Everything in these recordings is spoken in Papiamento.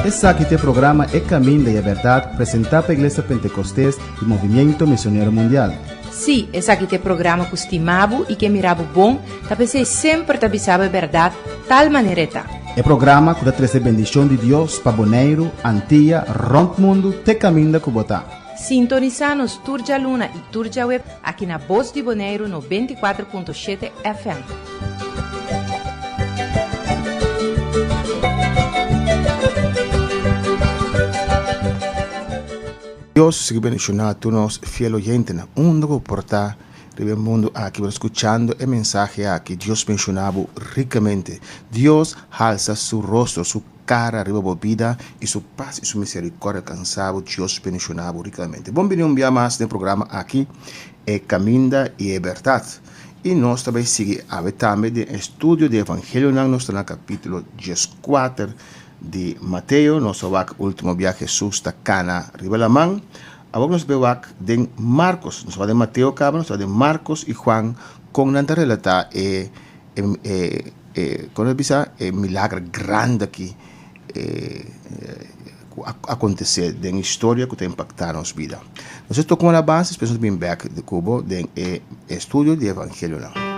Esaki ta e programa E Caminda y e Berdad presenta pa Iglesia Pentecostes y Movimiento Misionero Mundial. Sí, esaki ta e programa ku stima bo i ke mira bo bon, ta p'esei semper ta bisa bo e bèrdat tal manera e ta. E programa ku ta trese bendishon di Dios pa Boneiru, Antia, rònt mundu te kaminda ku bo ta. Sintonisá nos tur djaluna i tur djaweb aki na Bos di Boneiru 94.7 FM. Dios sigui bendiciona tur nos fiel oyentenan unda cu por ta riba e mundo aki bo ta scuchando e mensahe aki Dios bendiciona bo ricamente Dios halsa su rostro su cara riba bo bida y su paz y su misericordia alcansa bo Dios bendiciona bo ricamente bon bini un bia mas den programa aki e caminda y e berdad y nos ta bay sigui awe tambe den estudio di evangelionan nos ta na capitulo 14 Di Mateo, nos a wak ultimo bia Jesus ta kana riba laman. Awor nos be wak den Marcos. Nos a wak den Mateo kaba, nos a wak den Marcos i Juan kon nan ta relatá e e e kon nan ta bisa e milager grandi aki ku a akontesé den historia ku ta impaktá nos bida. Nos a toka un alabansa despues nos bin bèk ku bo den e estudio di evangelionan.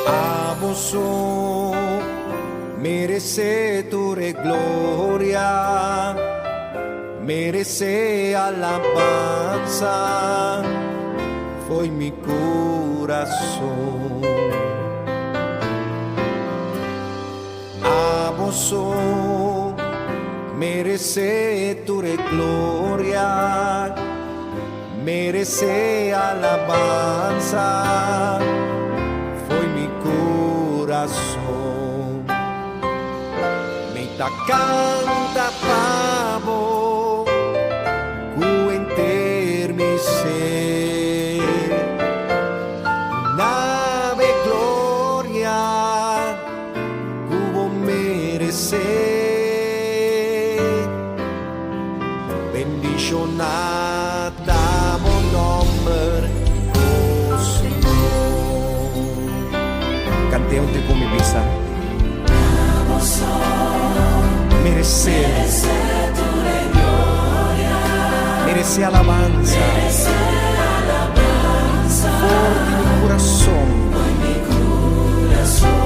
Abo so merece tur e gloria, merece alabanza foi mi corazón. Abo so merece tur e gloria, merece alabanza foi mi corazón. Mi ta canta pa bo cu enter mi ser. Nave gloria cu bo merece. Bendiciona ta bo nomber, oh Señor. Cant'e un te cu mi bisa. Merece. Merece alabanza. For di mi curason.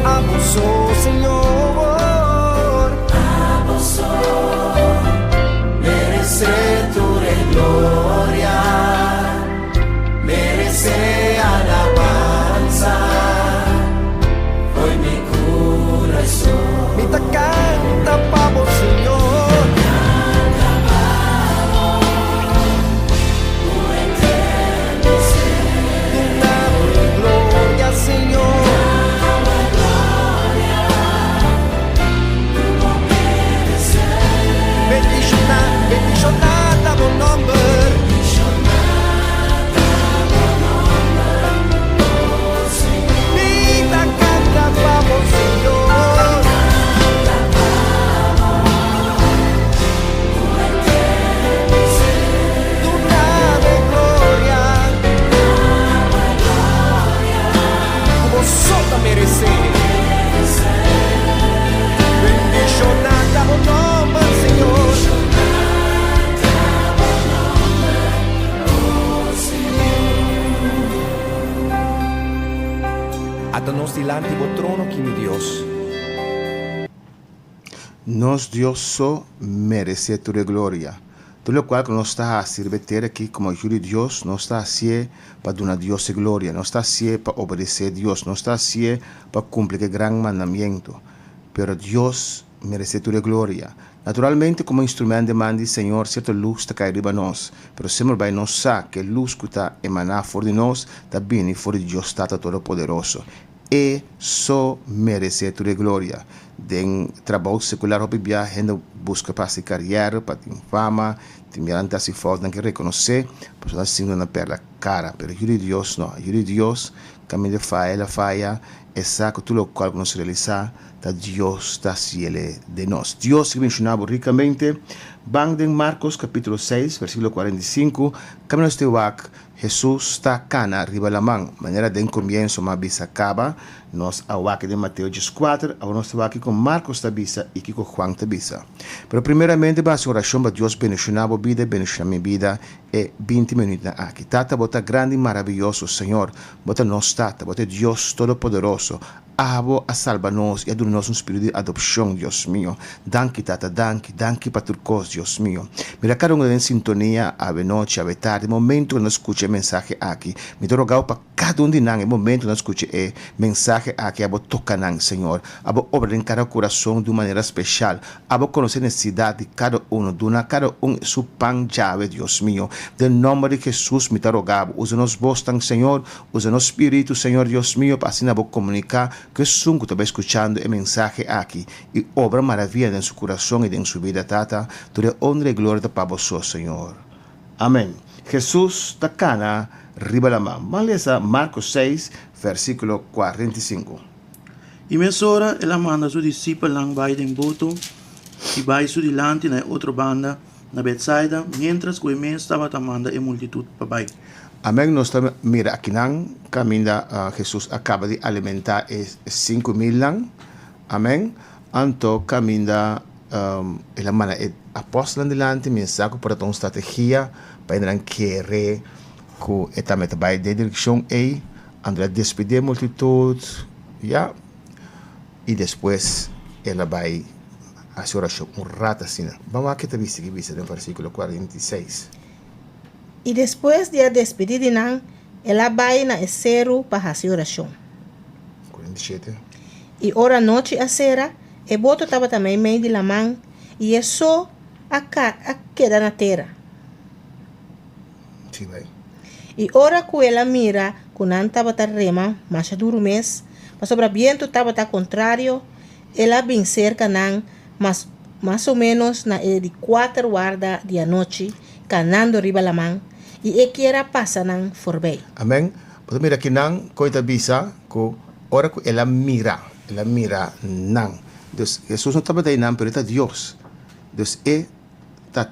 Abo so, Señor. Merece tur e gloria. Merece alabanza. Foi mi curason. Mi ta canta pa bo, Señor. Duna mi gloria, Señor. Bendiciona, bendiciona ta bo nomber. Mi ta canta pa bo, Señor. Duna mi gloria. Cu bo so ta merece. Bendiciona ta bo nomber, Señor. Ata nos dilanti bo trono ki mi Dios. Nos Dios so merece tur e gloria. Tur lokual ku nos ta hasi riba e tera akí komo yu di Dios, nos ta hasié pa duna Dios e gloria, nos ta hasié pa obedesé Dios, nos ta hasié pa kumpli ku e gran mandamiento. Pero Dios meresé tur e gloria. Naturalmente, komo instrument den man di Señor, sierto lus ta kai riba nos, pero semper bai nos sa ku e lus ku ta emaná for di nos ta bini for di Dios Tata Todopoderoso. E so meresé tur e gloria. Den trabou sekular hopi bia hende buska pa hasi kariera, pa tin fama, tin bia nan ta hasi fout, nan ke rekonosé, pasobra nan sinti nan a pèrdè kara. Pero yu di Dios no. Yu di Dios kaminda e faya el a faya, e sa ku tur lokual ku nos realisá ta Dios ta hasiel den nos. Dios sigui benshoná bo rikamente. Ban den Markos kapítulo seis, versíkulo 45, kaminda nos ta wak Hesus ta kana riba laman. Manera den komienso m'a bisa kaba, nos a wak den Mateo 14, awor nos ta wak kiko Markos ta bisa i kiko Juan ta bisa. Pero primeramente bo hasi orashon pa Dios bendishoná bo bida i bendishoná mi bida e 20 minütnan aki. Tata, bo ta grandi i maravioso, Señor. Bo ta nos Tata, bo ta e Dios Todopoderoso. Abo a salba nos i a duna nos un spiritu di adopshon, Dios mio. Danki, Tata, danki, danki pa tur kos, Dios mio. Mira kada un den sintonia awe nochi, awe tardi, momento ku nan skucha e mensahe aki. Mi ta roga bo pa kada un di nan e momento ku nan skucha e mensahe aki, abo toka nan, Señor. Abo obra den kada kurason di un manera speshal. Abo konosé nesesidat di kada unu. Duna kada un su pan djawe, Dios mio. Den nòmber di Hesus mi ta roga bo, usa nos bosnan, Señor. Usa nos spiritu, Señor Dios mio, pa asina bo komuniká ku esun ku ta bai skuchando e mensahe aki i obra maravia den su kurason i den su bida, Tata. Tur e onra i gloria ta pa bo so, Señor. Amen. Hesus ta kana riba laman. Ban lesa Marko 6, versíkulo 45. I mesora el a manda su disipelnan bai den boto i bai su dilanti na e otro banda, na Betsaida, miéntras ku e mes tabata manda e multitut pa bai. Amen nos ta mira akinan kaminda Jesus a kaba di alimentá e 5000 nan. Amen. Anto kaminda el a manda e apòstelnan dilanti, mi sa ku por ta un strategia pa hende nan kere ku e tambe ta bai den direkshon ei. Anto el a despidí e multitut, ya, i despues el a bai hasi orashon un rat asina. Ban wak ke ta bisa ki bisa den versíkulo 46. I despues di a despidí di nan, el a bai na e seru pa hasi orashon. 47. I ora nochi a sera, e boto tabata meimei di laman, i e so a a keda na tera. Sí, bai. I ora ku el a mira ku nan tabata rema masha duru mes, pasobra bientu tabata kontrario, el a bin serka nan mas mas o ménos na e di kuater warda di anochi, kanando riba laman, i e kier a pasa nan forbei. Amen. Bo ta mira kinan koe ta bisa ku ora ku el a mira, el a mira nan. Dus, Hesus no tabata einan, pero e ta Dios. Dus e ta,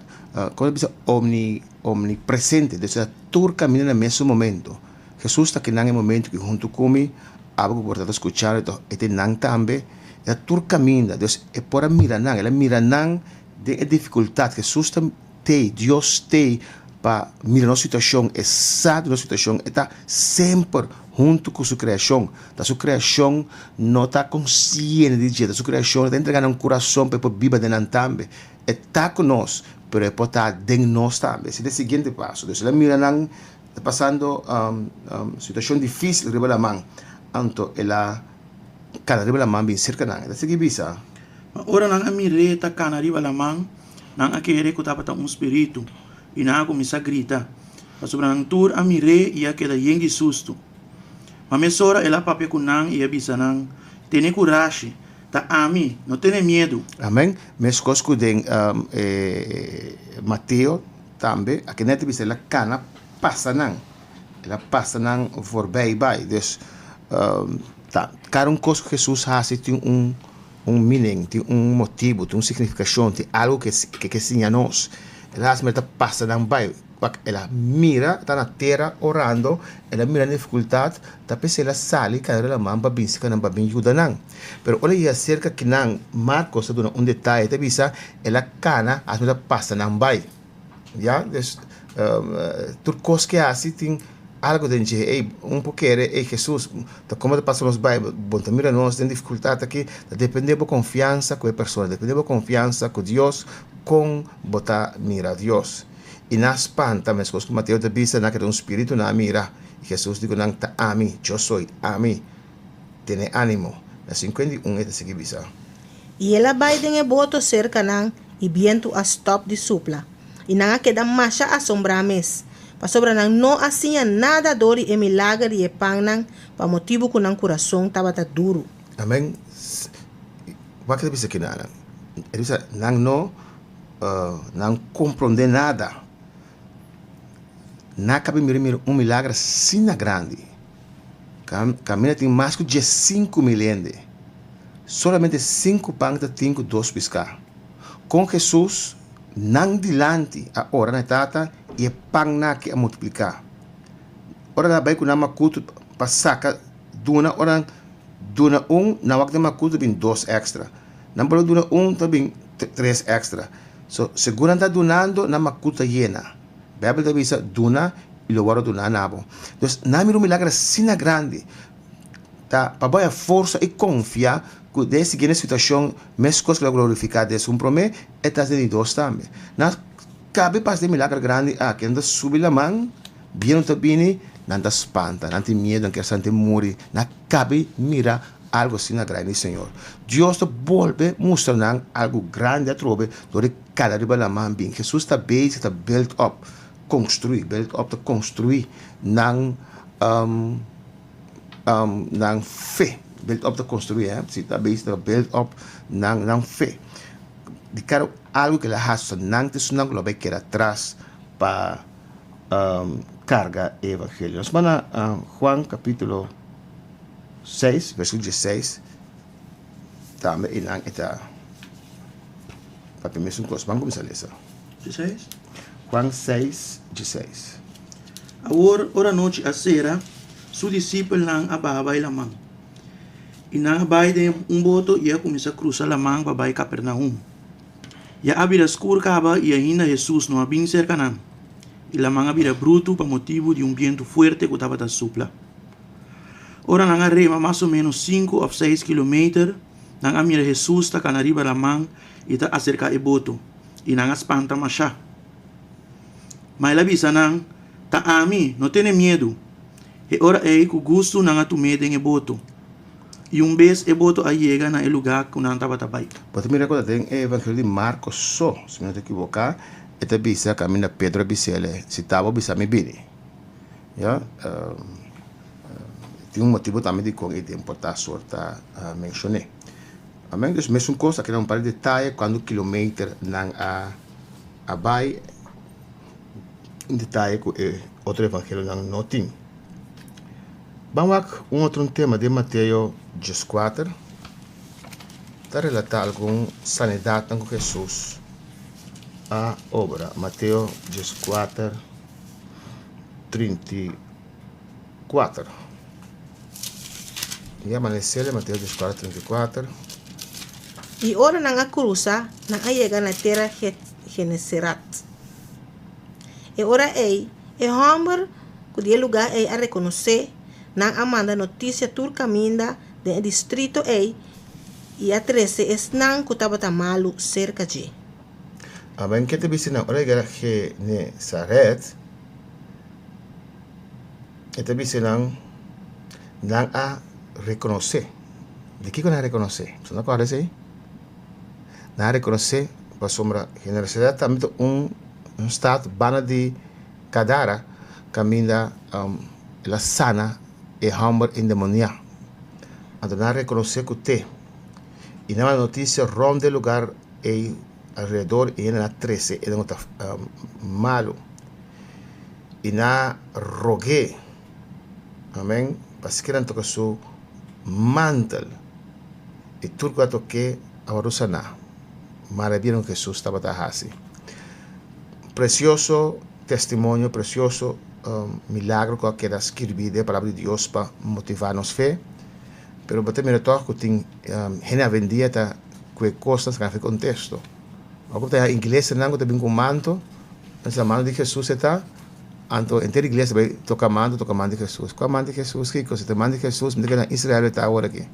komo ta bisa, omni, omnipresente. Dus e ta tur kaminda na mesun momento. Hesus ta kinan e momento ku huntu ku mi, abo ku por ta ta skuchando e ta e ta einan tambe. E ta tur kaminda. Dus e por a mira nan, el a mira nan den e difikultat. Hesus ta T'ei, Dios t'ei pa mira nos situashon, e sa di nos situashon, e ta semper huntu ku su kreashon. Ta su kreashon no ta konsiente di dje, ta su kreashon e ta entrega nan kurason pa e por biba den nan tambe. E ta ku nos, pero e por ta den nos tambe. Esei ta e siguiente paso. Dus el a mira nan ta pasando situashon difisil riba laman, anto el a kana riba laman bin serka nan. E ta sigui bisa. Ma ora nan a mir'é ta kana riba laman, Nan a kere ku tabata un spiritu, i nan a kuminsá grita, pasobra nan tur a mir'é i a keda yen di sustu. Ma mesora el a papia ku nan i a bisa nan, Tene kurashi, ta ami, no tene miedu. Amen. Meskos ku den Mateo tambe, aki nan ta bisa el a kana pasa nan, el a pasa nan forbei bai. Dus, ta kada un kos ku Hesus hasi tin un. Un meaning, tin un motibu, tin un signifikashon, tin algu ke ke ke siña nos. El a hasi mira ta pasa nan bai. Wak el a mira, ta na tera orando, el a mira nan difikultat, ta p'esei el a sali kai riba laman pa bin seka nan pa bin yuda nan. Pero ora e yega serka kinan, Markos ta duna un detaye, e ta bisa el a kana hasi mira ta pasa nan bai. Ya, dus tur kos ke hasi tin algu den dje. Ey, un por kere, ey Hesus, ta komo ta pasa nos bai? Bo ta mira nos den difikultat aki? Ta depende bo konfiansa ku e persona, depende bo konfiansa ku Dios. Kon bo ta mira Dios? I nan a spanta, meskos ku Mateo ta bisa, nan keda un spiritu nan a mira. I Hesus di ku nan, Ta ami, yo soy, ami. Tene ánimo. Na 51 e ta sigui bisa. I el a bai den e boto serka nan, i bientu a stòp di supla. I nan a keda masha asombrá mes, pasobra nan no a siña nada dor di e milager di e pannan pa motibu ku nan kurason tabata duru. Amen. Wak e ta bisa kina nan? E ta bisa nan no nan komprondé nada. Nan a kaba mira mira un milager asina grandi. Kaminda tin mas ku 15,000 hende. Solamente sinku pan ta tin ku dos piská. Kon Hesus nan dilanti a ora na e Tata i e pannan aki a multipliká. Ora nan a bai ku nan makutu pa saka duna, ora nan duna un, nan wak den makutu ta bin dos èkstra. Nan bolbe duna un, ta bin tres èkstra. So, segun nan ta dunando, nan makutu ta yena. Beibel ta bisa, Duna i lo wòrdu duná na bo. Dus, nan a mira un milager asina grandi. Ta pa bo haña forsa i konfia ku den e siguiente situashon meskos ku lo a glorifiká Dios un promé, e ta hasi den di dos tambe. Nan kabe pas den milager grandi aki, nan ta subi laman, bientu ta bini, nan ta spanta, nan tin miedu, nan kier sa nan tin muri. Nan kabe mira algu asina grandi di Señor. Dios ta bolbe mustra nan algu grandi atrobe dor di kala riba laman bin. Hesus ta bezig ta build up, konstruí, build up ta konstruí nan nan fe. Build up ta construi, eh. Si ta bezig ta build up nan, nan fe. Di kada algu ku el a hasi, nan ta esunnan ku lo bai keda atras pa karga e evangelio. Nos bai na Juan kapitulo 6, versíkulo dieseis, tambe einan e ta papia mesun kos. Ban kuminsá lesa. Dieseis? Juan 6, dieseis. Awor, ora nochi a sera, su disipelnan a baha bai laman. I nan a bai den un boto i a kuminsá krusa laman pa bai Kapernaum. Ya a bira skur kaba i ainda Hesus no a bin serka nan. I laman a bira brutu pa motibu di un bientu fuerte ku tabata supla. Ora nan a rema mas o ménos sinku òf seis kilometer, nan a mira Hesus ta kana riba laman i ta aserká e boto, i nan a spanta mashá. Ma el a bisa nan, Ta ami, no tene miedu. E ora ei ku gustu nan a tum'é den e boto, i un bes e boto a yega na e lugá ku nan tabata bai. Bo ta mira ku ta den e Evangelio di Marko so, si mi no ta ekiboká, e ta bisa kaminda Pedro a bis'el, Si ta bo bisa mi bini. Ya, tin un motibu tambe dikon e den por ta sorta menshon'é. Amen. Dus mesun kos aki na un par di detaye kuantu kilometer nan a a bai un detaye ku e otro evangelionan no tin. Ban wak un otro tema den Mateo dieskuater ta relatá algun sanidatnan ku Hesus a obra. Mateo dieskuater 34. I amanesé den Mateo 14, 34. I ora nan a krusa, nan a yega na tera Geneserat. E ora ei, e hòmber ku di e lugá ei a rekonosé, nan a manda notisia tur kaminda den e distrito ei i a trese esnan ku tabata malu serka dje. Amen ke ta bisa nan ora yega na Genesaret, e ta bisa nan, nan a rekonosé. Di kiko nan a rekonosé? Boso no kòrda esei? Nan a rekonosé pasobra Genesaret tambe ta un stat banda di Gadara kaminda el a sana e hòmber endemoniá. Anto nan a rekonosé ku te i nan a manda notisia rònt e lugar ei alrededor i hende a trese e nan ku ta malu i nan a rog'é, amen, paske nan toka su mantel i tur ku a tok'é a wòrdu saná. Maravia loke Hesus tabata hasi. Presioso testimonio, presioso milagro ku a keda skirbí den e Palabra di Dios pa motivá nos fe. Pero bo ta mira tòg ku tin hende awendia ta ku e kosnan saka for konteksto. Ora ku bo ta haña iglesianan ku ta bin ku manto, nan sa manto di Hesus e ta, anto henter iglesia bai toka manto, toka manto di Hesus. Kua manto di Hesus? Kiko? Si ta manto di Hesus, mi ta kere na Israel e ta awor aki.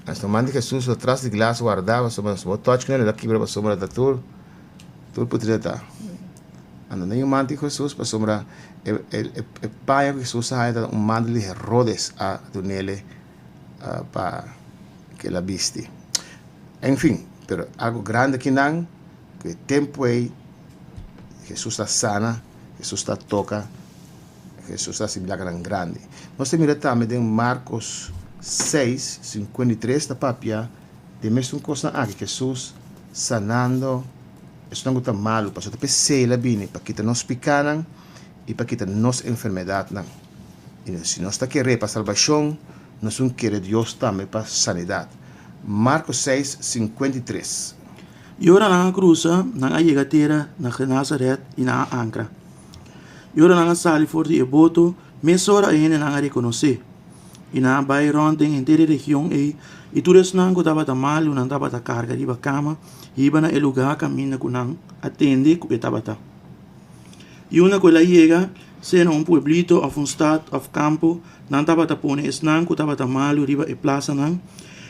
Anto manto di Hesus lo tras di glas wardá pasobra si bo touch kuné lo ta kibra pasobra ta tur. Tur putri ta. Anto den man di Jesus pasobra e e e paña ku Jesus a haña ta un mantel di Herodes a dunele pa ku el a bisti. En fin, pero algu grandi akinan ku e tempu ei Jesus ta sana, Jesus ta toka, Jesus ta hasi milagernan grandi. Nos ta mira tambe den Markos seis, 53 ta papia di e mesun kosnan aki, Jesus sanando Esnan ku ta malu, pasobra ta p'esei el a bini, pa kita nos pikánan i pa kita nos enfermedatnan. I si nos ta keré pa salbashon, nos un kere Dios tambe pa sanidat. Marko seis, 53. I ora nan a krusa, nan a yega tera na Genasaret i nan a ankra. I ora nan a sali for di e boto, mesora e hendenan a rekonosé. I nan a bai rònt den henter e region ei, i tur esnan ku tabata malu nan tabata karga riba kama hiba na e lugá kaminda ku nan a tende ku e tabata. I unda ku el a yega, sea na un pueblito òf un stat òf kampo, nan tabata pone esnan ku tabata malu riba e plasanan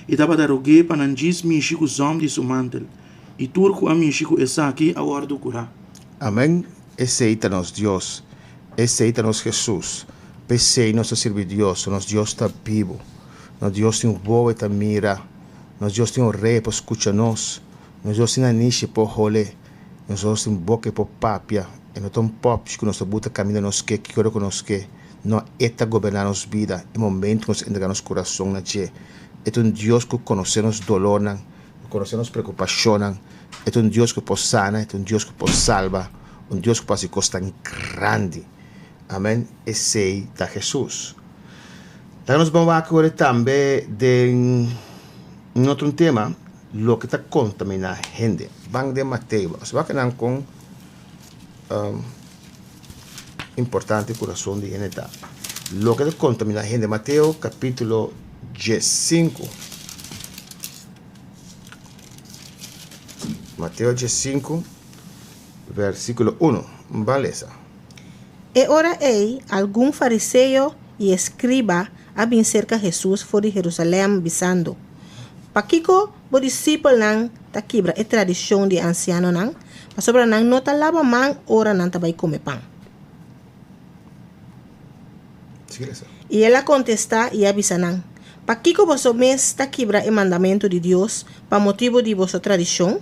i tabata rog'é pa nan djis mishi ku zòm di su mantel, i tur ku a mishi ku esaki a wòrdu kurá. Amèn, esei ta nos Dios, esei ta nos Hesus, p'esei nos ta sirbi Dios, nos Dios ta bibu, nos Dios tin wowo e ta mira, Nos Dios tin orea pa skucha nos, nos Dios tin nanishi por hole, nos Dios tin boka por papia, e no ta un pòpchi ku nos ta buta kaminda nos ke, ki ora ku nos ke. No, e ta goberná nos bida e momentu ku nos entregá nos kurason na dje. E ta un Dios ku konosé nos dolornan, ku konosé nos preokupashonnan. E ta un Dios ku por sana, e ta un Dios ku por salba, un Dios ku por hasi kosnan grandi. Amèn. Esei ta Hesus. Ta nos bon wak ora tambe den un otro tema, loke ta kontaminá hende. Ban den Mateo. Nos wak nan kon importante kurason di hende ta. Loke ta kontaminá hende. Mateo kapítulo diesinku. Mateo diesinku, versíkulo unu. Ban lesa. E ora ei algun fariseo i eskriba a bin serka Hesus for di Herusalèm, bisando, Pakiko bo disipelnan ta kibra e tradishon di e ansianonan, pasobra nan no ta laba man ora nan ta bai kome pan? I el a kontestá i a bisa nan, Pakiko boso mes ta kibra e mandamentu di Dios pa motibu di boso tradishon?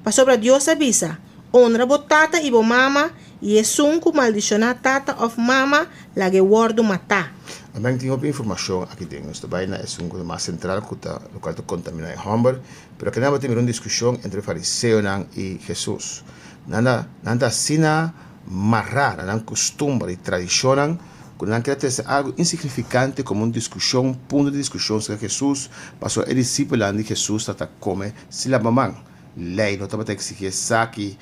Pasobra Dios a bisa, Onra bo tata i bo mama, i esun ku maldishoná tata òf mama, lag'é wòrdu matá. Amen tin hopi informashon aki den. Nos ta bai na esun ku ta mas sentral ku ta lokual ta kontaminá e hòmber. Pero akinan bo ta mira un diskushon entre fariseonan i Hesus. Nan ta nan ta asina mará na nan kustumber i tradishonnan ku nan keda trese algu insignifikante komo un diskushon, punto di diskushon serka Hesus, pasobra e disipelnan di Hesus ta ta kome sin laba man. Lei no tabata eksigí esaki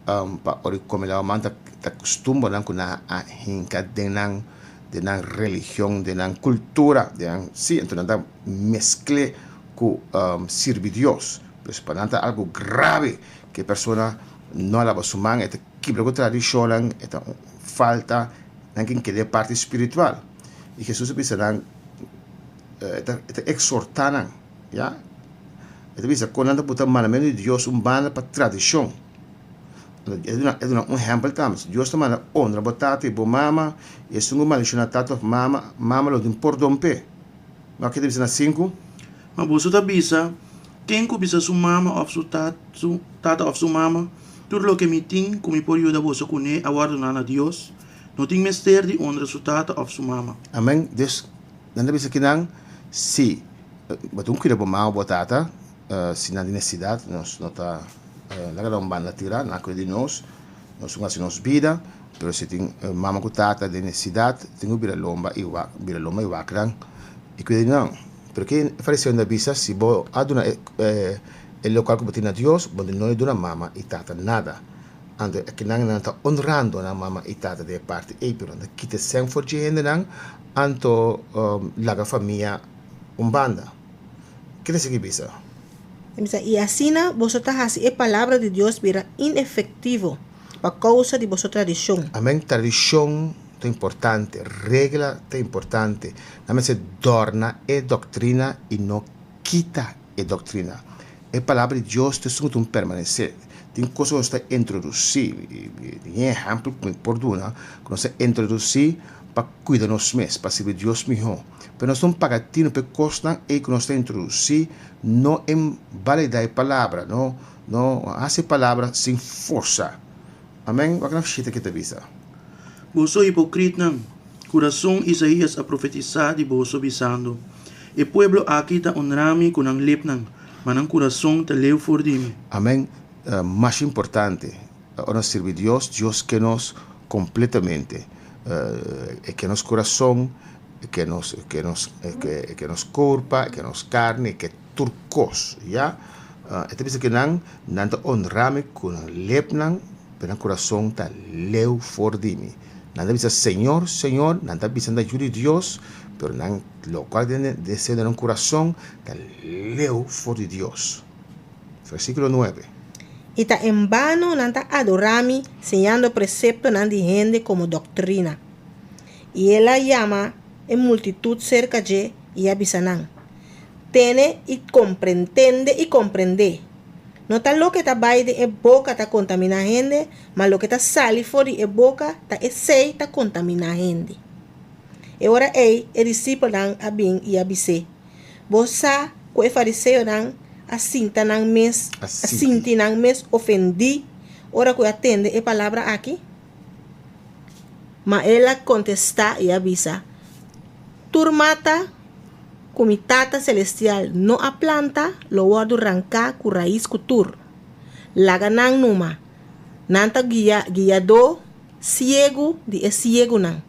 pa ora ku kome laba man, ta kustumbernan ku nan a hinka den nan den nan religion, den nan kultura, den nan, sí, anto nan ta meskl'é ku sirbi Dios. Pues pa nan ta algu grave ku e persona no a laba su man, e ta kibra ku tradishonnan, e ta un falta, nan kin keda e parti spiritual. I Hesus a bisa nan, e ta eksortá nan, ya. E ta bisa kon nan ta buta mandamentu di Dios un banda pa tradishon. E duna e duna un ehèmpel tambe. Si Dios ta manda onra bo tata i bo mama, i esun ku maldishoná tata òf mama, mama lo tin pordon p'e. Wak ke ta bisa na sinku? Ma boso ta bisa, Ken ku bisa su mama òf su su tata òf su mama, Tur loke mi tin ku mi por yuda boso kuné a wòrdu duna na Dios, no tin mester di onra su tata òf su mama. Amèn. Dios, nan ta bisa kinan, Si bo ta un cuida bo mama o bo tata, si nan tin necesidad, nos no ta laga nan un banda tira, nan a cuida di nos, nos un haci nos bida, pero si tin mama cu tata den necesidad, tin cu bira lomba y wak, bira lomba y wak nan y cuida di nan. Pero ke fariseo nan ta bisa, si bo a duna e locual cu bo tin na Dios, bo no duna mama y tata nada. Anto akinan nan ta honrando nan mama i tata den e parti ei, pero nan ta kita esèn for dje hendenan, anto laga famia un banda. Ke ta sigui bisa? E bisa, I asina boso ta hasi e palabra di Dios bira inefektivo pa kousa di boso tradishon. Amen. Tradishon ta importante, regla ta importante. Nan mester dòrna e doktrina i no kita e doktrina. E palabra di Dios ta esun ku ta un permanesé. Tin kos ku nos ta introdusí, tin e ehèmpel ku mi por duna, ku nos ta introdusí pa kuida nos mes, pa sirbi Dios mihó. Pero nos no paga tinu pa e kosnan ei ku nos ta introdusí no invalidá e palabra, no no hasi e palabra sin forsa. Amèn. Wak nan shita ke ta bisa. Boso hipokritnan, ku rason Isaías a profetisá di boso, bisando, E pueblo aki ta onrá mi ku nan lepnan, ma nan kurason ta leu for di mi. Amèn. Mas importante, ora nos sirbi Dios, Dios ke nos kompletamente. E ke nos kurason, e ke nos, e ke nos, e ke nos kurpa, e ke nos karni, e ke tur kos, ya. E ta bisa ku nan, nan ta onra mi ku nan lepnan, pero nan kurason ta leu for di mi. Nan ta bisa, Señor, Señor, nan ta bisa nan ta yu di Dios, pero nan lokual den deseo den nan kurason ta leu for di Dios. Versíkulo nuebe. I ta en bano nan ta adorá mi, siñando preseptonan di hende komo doktrina. I el a yama e multitut serka dje i a bisa nan, Tene i komprentende i komprendé, No ta loke ta bai den e boka ta kontaminá hende, ma loke ta sali for di e boka ta esei ta kontaminá hende. E ora ei e disipelnan a bin i a bis'é, Bo sa ku e fariseonan a sinta nan mes a sinti nan mes ofendí ora ku a tende e palabra aki? Ma el a kontestá i a bisa, Tur mata ku mi Tata selestial no a planta lo wòrdu ranká ku rais ku tur. Laga nan numa. Nan ta guia guiadó siegu di e siegunan.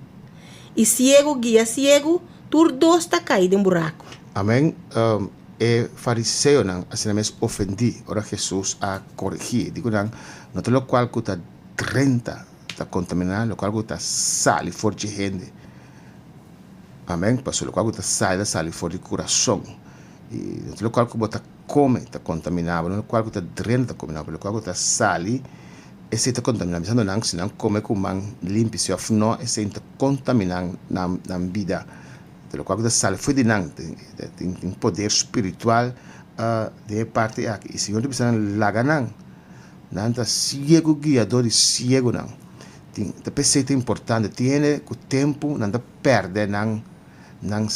I siegu guia siegu, tur dos ta kai den buraku. Amen. E fariseonan asina mes ofendí ora Hesus a korigí. Di ku nan, No ta lokual ku ta drenta ta kontaminá, lokual ku ta sali for dje hende. Amen. Pasobra lokual ku ta sali ta sali for di kurason. I no ta lokual ku bo ta kome ta kontaminá bo, no lokual ku ta drenta ta kontaminá bo, lokual ku ta sali esei ta kontaminá bo. Bisando nan si nan kome ku man limpi si òf no esei no ta kontaminá nan nan bida. Ta lokual ku ta sali for di nan tin tin poder spiritual den e parti aki. I Señor ta bisa nan laga nan, nan ta siegu guiadó di siegunan. Tin ta p'esei ta importante tin hende ku tempu nan ta pèrdè nan nan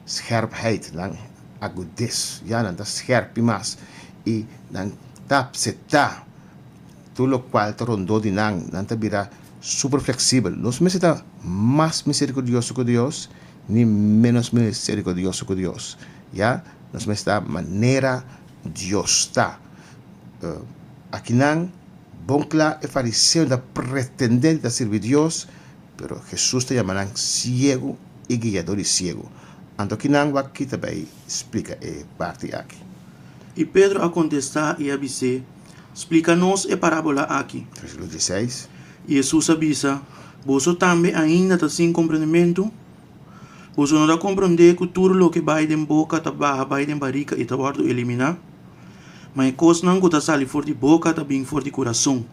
scherpheid, nan agudez, ya nan ta scherpi mas i nan ta apseptá tur lokual ta rondó di nan, nan ta bira super fleksibel. Nos mester ta mas miserikordioso ku Dios ni ménos miserikordioso ku Dios, ya. Nos mester ta manera Dios ta. Akinan bon kla e fariseonan ta pretendé di ta sirbi Dios, Pero Hesus ta yama nan siegu i guiadó di siegu. Anto kinan wak ki ta bai splika e parti aki? I Pedro a kontestá i a bis'é, Splika nos e parábola aki. Versíkulo dieseis. I Hesus a bisa, Boso tambe ainda ta sin komprendementu? Boso no ta komprondé ku tur loke bai den boka ta baha bai den barika i ta wòrdu eliminá? Ma e kosnan ku ta sali for di boka ta bin for di kurason.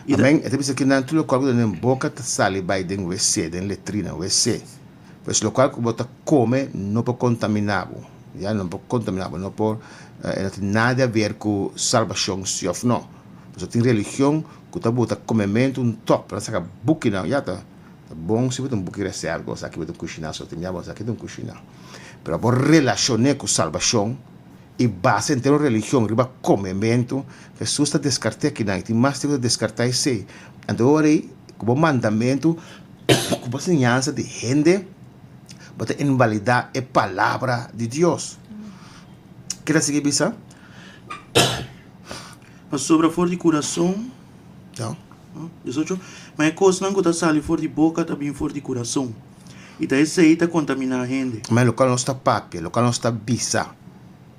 I ta. Amen. E ta bisa ki nan tur lokual ku ta den boka ta sali bai den wc, den letrina, wc. Pues lokual ku bo ta kome no por kontaminá bo, ya, no por kontaminá bo, no por, e no tin nada di haber ku salbashon si òf no. Pasobra tin religion ku ta buta komementu un tòp, nan saka bukinan, ya, ta bon si bo ta un buki resèt, bo sa ki bo ta kushiná, so tin bia bo sa ki ta un kushiná. Pero abo relashon'é ku salbashon. I basa henter un religion riba komementu, Hesus ta deskart'é kinan i tin mas tempu ta deskartá esei. Anto ora ei, ku bo mandamentu, ku bo siñansa di hende, bo ta invalidá e Palabra di Dios. Ke ta sigui bisa? Pasobra for di kurason, 18, ma e kosnan ku ta sali for di boka ta bin for di kurason, i ta esei ta kontaminá hende. Ma lokual nos ta papia, lokual nos ta bisa,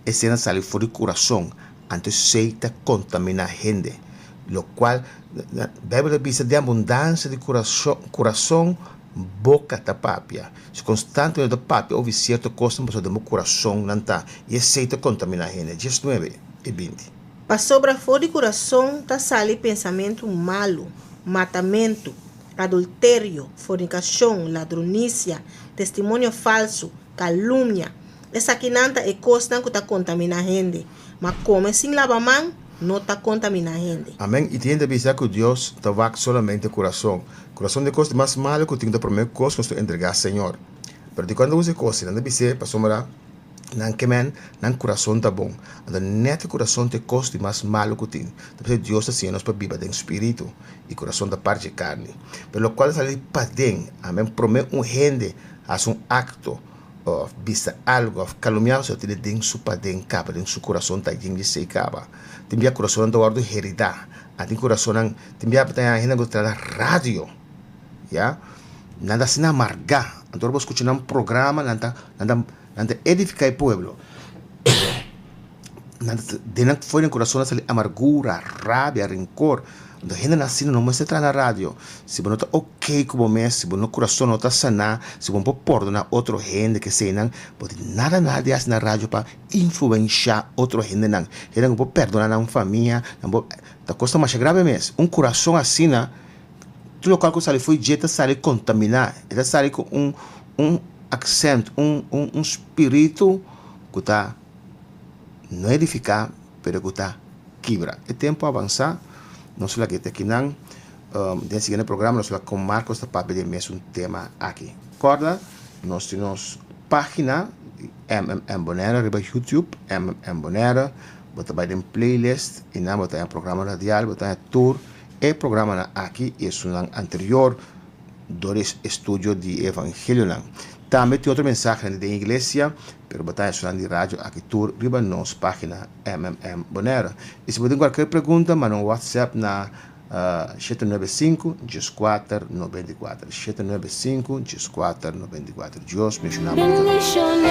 esei ta sali for di kurason, anto esei ta kontaminá hende. Lokual Beibel ta bisa, den abundansia di kurason, boka ta papia. Si konstantemente bo ta papia over sierto kosnan, pasobra den bo kurason nan ta, i esei ta kontaminá hende. 19 i 20. Pasobra for di kurason ta sali pensamentu malu, matamentu, adulterio, fornikashon, ladronisia, testimonio falsu, kalumnia. Esakinan ta e kosnan ku ta kontaminá hende. Ma kome sin laba man no ta kontaminá hende. Amèn. I tin hende a bisa ku Dios ta wak solamente kurason. Kurason ta e kos di mas malu ku tin, ta promé kos ku nos ta entregá Señor. Pero di kuando usa e kos, nan ta bis'é pasobra nan ke men nan kurason ta bon. Anto nèt e kurason ta e kos di mas malu ku tin. Ta p'esei Dios ta siña nos pa biba den spiritu, i kurason ta parti dje karni. Pero lokual ta sali di paden, amèn, promé un hende hasi un akto òf bisa algu òf kalumniá, so tene den su paden kaba, den su kurason ta yen di esei kaba. Tin bia kurasonnan ta wòrdu heridá. A tin kurasonnan, tin bia ta haña hende ku ta traha radio, ya, nan ta asina amargá. Anto ora bo skucha nan programa, nan ta, nan ta, nan ta edifiká e pueblo. Nan ta, den nan, for di nan kurason ta sali amargura, rabia, renkor. Anto hendenan asina no mester traha na radio. Si bo no ta ok ku bo mes, si bo no kurason no ta saná, si bo no por pordoná otro hende keseinan, bo tin nada nada di hasi na radio pa influenshá otro hendenan. Hendenan ku por perdoná nan famia, nan por, ta kos ta masha grave mes. Un kurason asina, tur lokual ku sali fo'i dje ta sali kontaminá, e ta sali ku un un aksènt, un un un spiritu ku ta no edifiká pero ku ta kibra. E tempu a avansá, nos lo a kinan den siguiente programa nos lo a kon Marcos ta papia di e mesun tema aki. Kòrda nos tin nos página di MMM Bonaire riba YouTube, MMM Bonaire, bo ta bai den playlist i nan bo ta haña programa radial, bo ta haña tur e programanan aki i esunnan anterior dor di estudio di e evangelionan. Tambe tin otro mensahenan di den iglesia, pero bo ta haña esunnan di radio aki tur riba nos página MMM Bonaire. I si bo tin kualker pregunta manda un WhatsApp na 795 14 94 795 14 94 Dios bendiciona bo. Bendiciona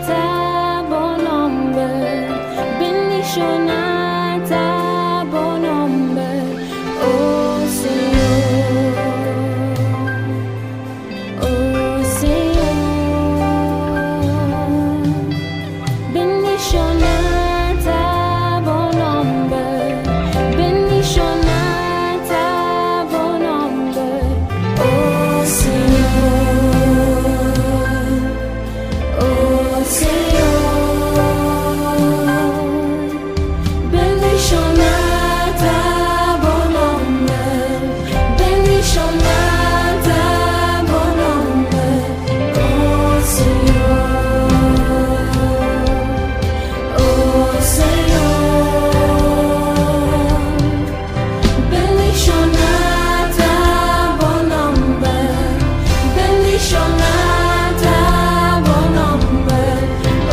ta bo nomber, bendiciona ta bo nomber, oh Señor, oh Señor. Bendiciona ta bo nomber, bendiciona ta bo nomber, oh Señor, oh Señor. Bendiciona ta bo nomber, bendiciona ta bo nomber, oh Señor, oh Señor. Bendiciona ta bo nomber, bendiciona ta bo nomber, oh.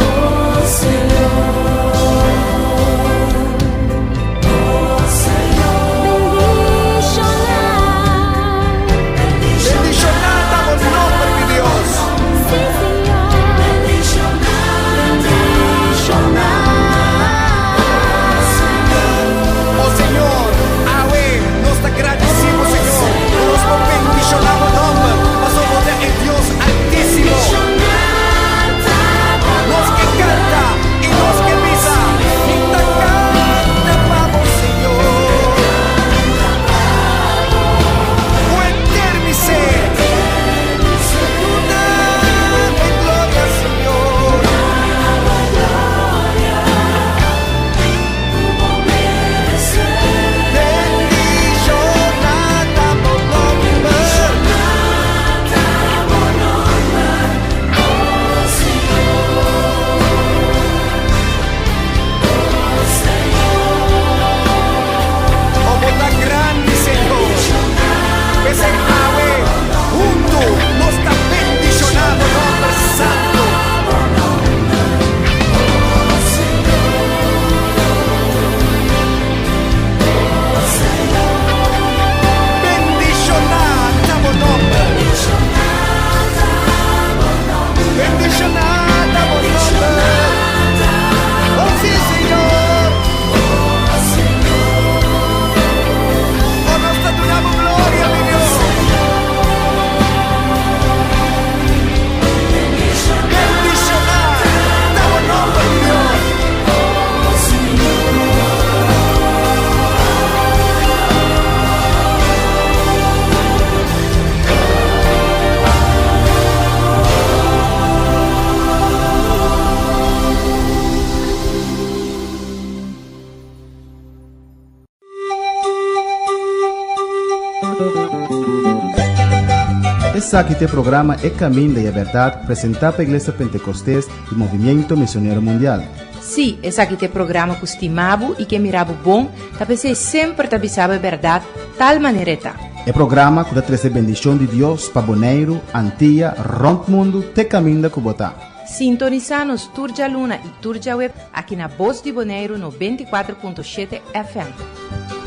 Esaki ta e programa E Kaminda i e Bèrdat presentá pa Iglesia Pentekostes di Movimiento Misionero Mundial. Sí, esaki ta e programa ku stima bo i ke mira bo bon, ta p'esei semper ta bisa bo e bèrdat tal manera e ta. E programa ku ta trese bendishon di Dios pa Boneiru, Antia, rònt mundu te kaminda ku bo ta. Sintonisá nos tur djaluna i tur djaweb aki na Bos di Boneiru 94.7 FM.